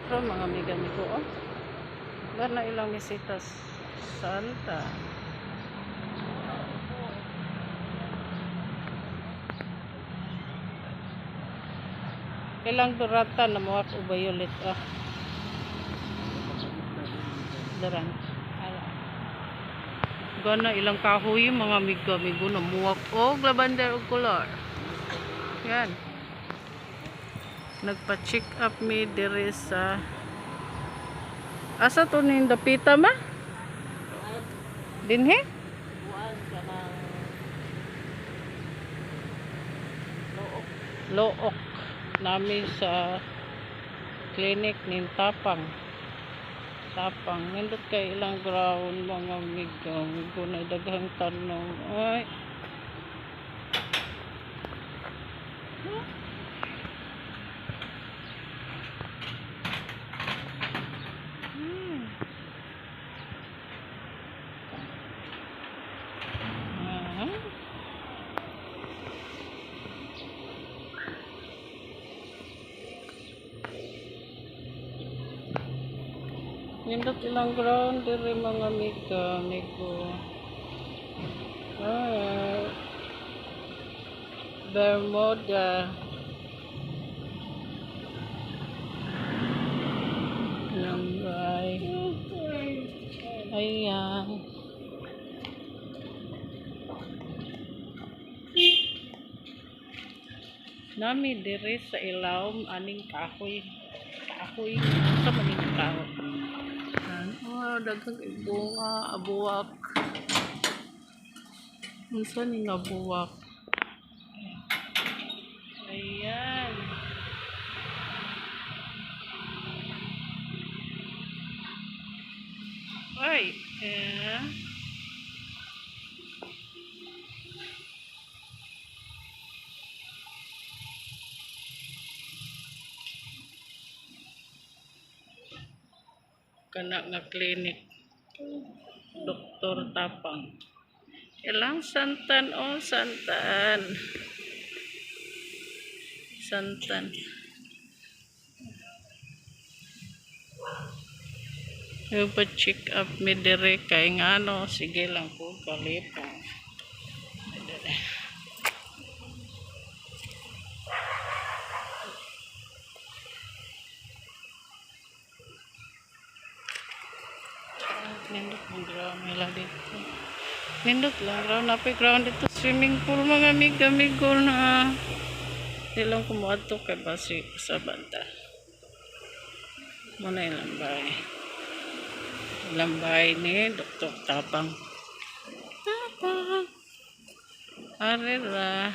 Sentro, mga amiga ko, oh. Gana ilang misitas Santa. Ilang durata na muwak o violet, ah. Daran. Gana ilang kahoy, mga amiga amigo, na muwak og lavender og color. Yan. Nagpa-check up mi diri sa asa to ning dapita ma? Dinhi? Buwan ka ng Look. Look nami sa clinic ning Tapang. Tapang nindot kay ilang ground, mga amiga amigo, na daghang tanom. Ay. Ah. Nindot ilang ground diri, mga amiga amigo. Ah. Bermuda. Lambay. Ayan. Nami diri sa ilawom aning kahoy. Kahoy. Sa maning kahoy. Yan. Oh, daghang bunga, abuwak. Unsa ni nga buwak? Ayan. Ay, eh. Kana nga clinic. Doktor Tapang. Ilang santan, oh, santan. Santan. Yung pa-check up mi dire kay ngano, sige lang ko kalipong. Dire. Nindot ang ground nila dito. Nindot lang ground. Napay ground dito. Swimming pool, mga amiga amigo, na. Di lang kumuadto kay basi sa banda. Muna ilang bahay. Ilang bahay ni Dr. Tapang. Tapang. Arera.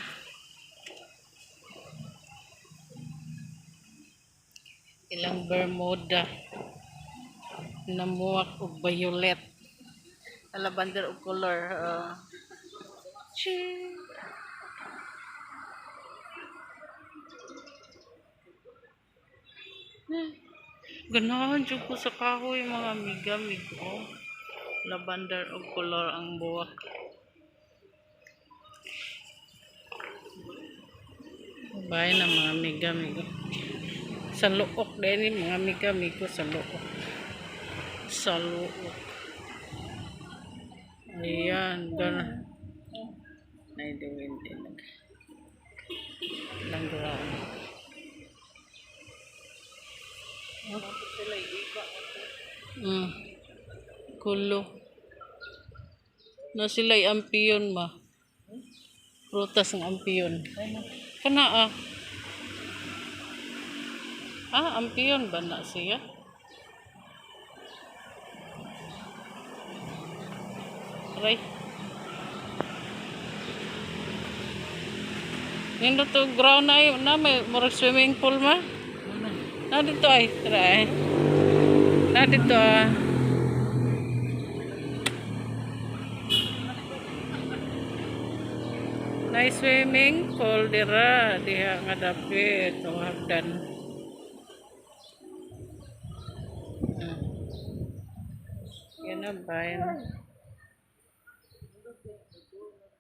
Ilang Bermuda. Namuwak og violet. Lavender og color. Ching. Ganahan jud ko sa kahoy, mga amiga amigo. Lavender og color ang buwak. Bahay na, mga amiga amigo. Sa Look din ni, mga amiga amigo, sa Look. Sa Look. Ayan, gana. Ay, diwin din. Ilang ground. Sila iba. Kulo. Na sila ampiyon ma. Prutas ng ampiyon. Kana ah. Ah, ampiyon ba na siya? Aray. Nindot to ground na, na may murag swimming pool ma. Na dito ay, try. Na dito ah. Na swimming pool dira diha nga dapit o hagdan. Ah. Yan ang bayan.